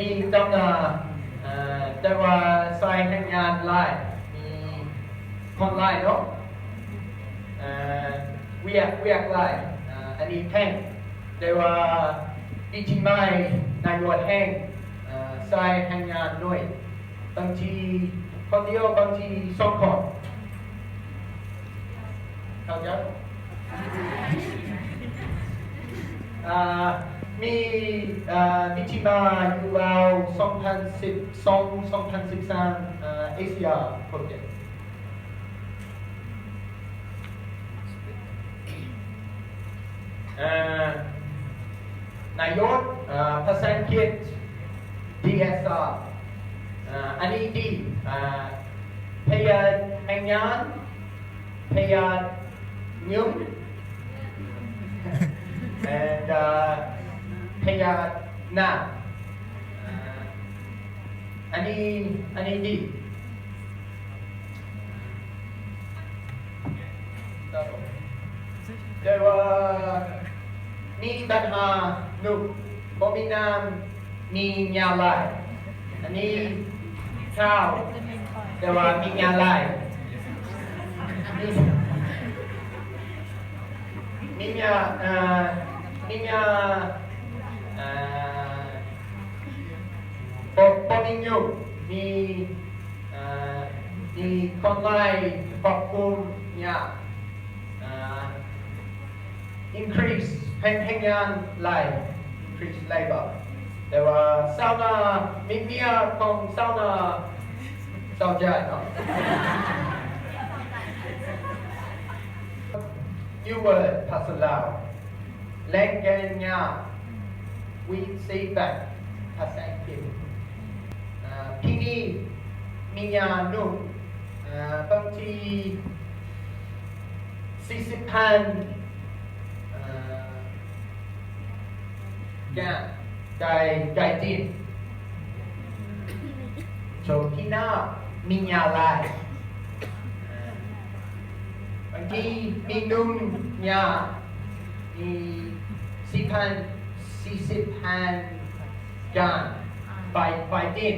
ມີດຳນາ ເອີ ແຕ່ວ່າໃຊ້ແຮງງານຫຼາຍ ມີຄົນຫຼາຍເນາະ ເອີ ວຽກ ວຽກຫຼາຍ ເອີ ອັນນີ້ແພງ ແຕ່ວ່າວິທີໃໝ່ ນາຍກແຮງ ເອີ ໃຊ້ແຮງງານໜ້ອຍ ບາງທີຄົນດຽວ ບາງທີສອງຄົນ ເຂົ້າໃຈ ອ່າ ມີ ເອີ ມີທີ່ມາຢູ່ລາວ ສອງພັນສິບສອງ ສອງພັນສິບສາມ ເອີ ເອເຊຍໂປຣເຈັກ ເອີ ນາຍົດ ເອີ ພາສາອັງກິດ ດີເອສອາ ເອີ ອັນນີ້ດີ ເອີ ພະຍາດແຮງງານ ພະຍາດຍຸງ and ເອີ ພະຍາດໜາວ ເອີ ອັນນີ້ ອັນນີ້ດີ ແຕ່ວ່າມີບັນຫາໜຸ່ມ ບໍ່ມີນ້ຳ ມີຫຍ້າຫຼາຍ ອັນນີ້ຂາວ ແຕ່ວ່າມີຫຍ້າຫຼາຍ ມີ ມີຫຍ້າ ເອີ ມີຫຍ້າ ເອີ ບໍ່ ບໍ່ມີຫຍ້າ ມີ ເອີ ມີຄົນຫຼາຍຄວບຄຸມຫຍ້າ ເອີ increase ແຮງ ແຮງງານຫຼາຍ increase labor ແຕ່ວ່າຊາວນາ ມີເມຍຂອງຊາວນາ ຊາວໃຈເນາະ New word ພາສາລາວ ແລງແກ່ນຫຍ້າ weed seed bank ພາສາອັງກິດ ເອີ ທີ່ນີ້ມີຫຍ້າໜຸ່ມ ເອີ ບາງທີສີ່ສິບພັນ ເອີ ການໄດ້ ໄດ້ດິນ ໂຊທີ່ໜ້າມີຫຍ້າຫຼາຍ ບາງທີມີໜຸ່ມຫຍ້າ ມີສີ່ພັນ ສີ່ສິບພັນການໄປ ໄປດິນ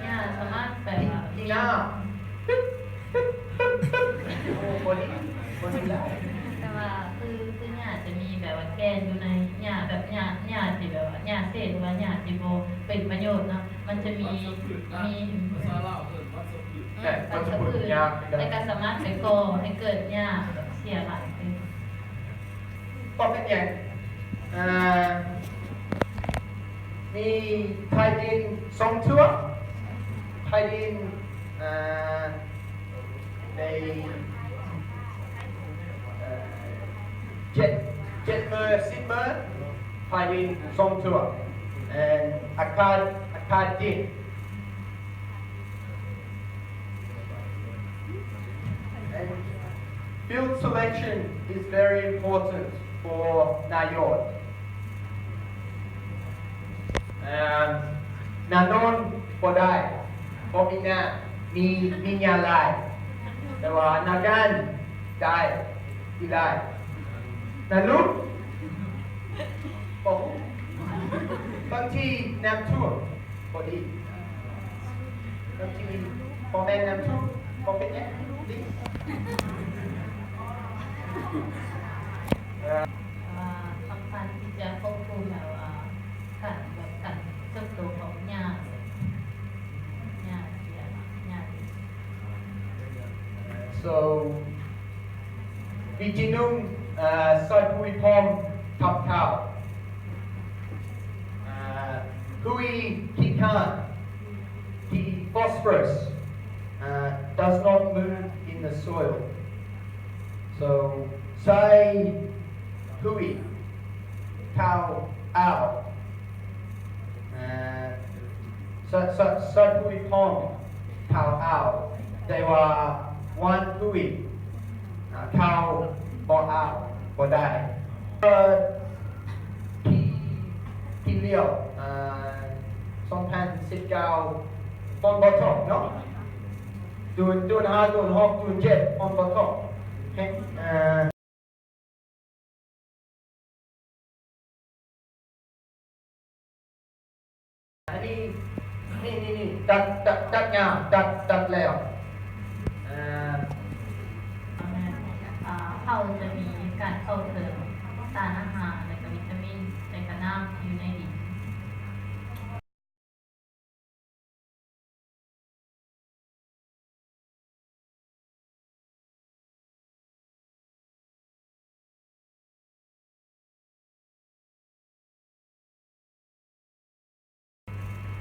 ຫຍ້າສາມາດແປວ່າ ທີ່ໜ້າ ໂອ້ ບໍ່ດີ ບໍ່ດີຫຼາຍ ແຕ່ວ່າຄື ຄືຫຍ້າຈະມີແບບວ່າແກ່ນຢູ່ໃນຫຍ້າ ແບບຫຍ້າ ຫຍ້າທີ່ແບບວ່າຫຍ້າເສດ ຫຼືວ່າຫຍ້າທີ່ບໍ່ເປັນປະໂຫຍດເນາະ ມັນຈະມີ ມີ ແມ່ນ ວັນສະພື ຫຍ້າ ແລ້ວກໍສາມາດໄປກໍ່ໃຫ້ເກີດຫຍ້າເສຍຫຼາຍຂຶ້ນ ບໍ່ເປັນຫຍັງ ເອີ ມີໄພດິນສອງທົ່ວ ໄພດິນ ເອີ ໃນ ເອີ ເຈັດ ເຈັດມື້ ສິບມື້ ໄພດິນສອງທົ່ວ and ອາກາດ ອາກາດດີ And field selection is very important for ນາຍົດ ເອີ ນາໂນນບໍ່ໄດ້ ບໍ່ມີນ້ຳ ມີ ມີຫຍ້າຫຼາຍ ແຕ່ວ່ານາການໄດ້ ທີ່ຫຼາຍ ນາລຸງ ບໍ່ຮູ້ ບາງທີນ້ຳຖ້ວມ ພໍດີ ແລ້ວທີ່ບໍ່ແມ່ນນ້ຳຖ້ວມ ບໍ່ເປັນຫຍັງ ດີ ເອີ ແຕ່ວ່າສຳຄັນທີ່ຈະຄວບຄຸມແບບວ່າ ການ ແບບການເຕີບໂຕຂອງຫຍ້າ ຫຍ້າເສຍ ຫຍ້າ So ວິທີໜຶ່ງ ເອີ ໃສ່ປຸຍພ້ອມກັບເຂົ້າ ເອີ ປຸຍຂີ້ຄ້ານ The phosphorus, uh, does not move in the soil. So ໃສ່ປຸຍ ເຂົ້າອາວ ເອີ ສະ ສະ ສະປຸຍພ້ອມເຂົ້າອາວ ແຕ່ວ່າຫວ່ານປຸຍ ເຂົ້າບໍ່ອາວບໍ່ໄດ້ ເອີ ປີ ປີແລ້ວ ເອີ ສອງພັນສິບເກົ້າ ຝົນບໍ່ຕົກເນາະ ເດືອນ ເດືອນຫ້າ ເດືອນຫົກ ເດືອນເຈັດ ຝົນບໍ່ຕົກ ເອີ ນີ້ໆໆ ຕັດ ຕັດ ຕັດຫຍ້າ ຕັດ ຕັດແລ້ວ ເອີ ເຂົາຈະມີການເຂົ້າເສີມສານອາຫານ ແລະ ກະວິຕາມິນ ແລະ ກະນ້ຳທີ່ຢູ່ໃນດິນ.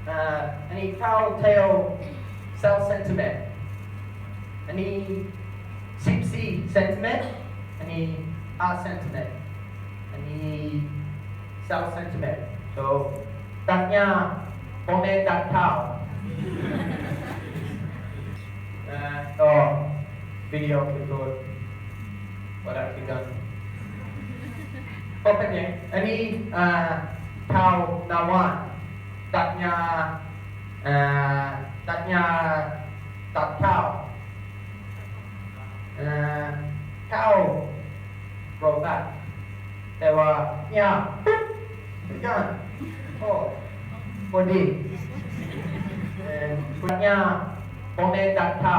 ອ່າ ອັນນີ້ເກົ້າແຖວຊາວເຊັນຕີແມັດ ອັນນີ້ສິບສີ່ເຊັນຕີແມັດ ອັນນີ້ຫ້າເຊັນຕີແມັດ ອັນນີ້ຊາວເຊັນຕີແມັດ. So ຕັດຫຍ້າ ບໍ່ແມ່ນຕັດເທົ້າ. ເອີ ກໍວິດີໂອຄືໂທດ What have we done? ບໍ່ເປັນຫຍັງ. ອັນນີ້ ອ່າ ທ້າວນາວານ ຕັດຫຍ້າ ເອີ ຕັດຫຍ້າ ຕັດເທົ້າ ເອີ ເທົ້າ ໂກຣບັກ ແຕ່ວ່າຫຍ້າ ປຸບ ການ ໂອ້ ບໍ່ດີ ເອີ ຕັດຫຍ້າ ບໍ່ແມ່ນຕັດເທົ້າ.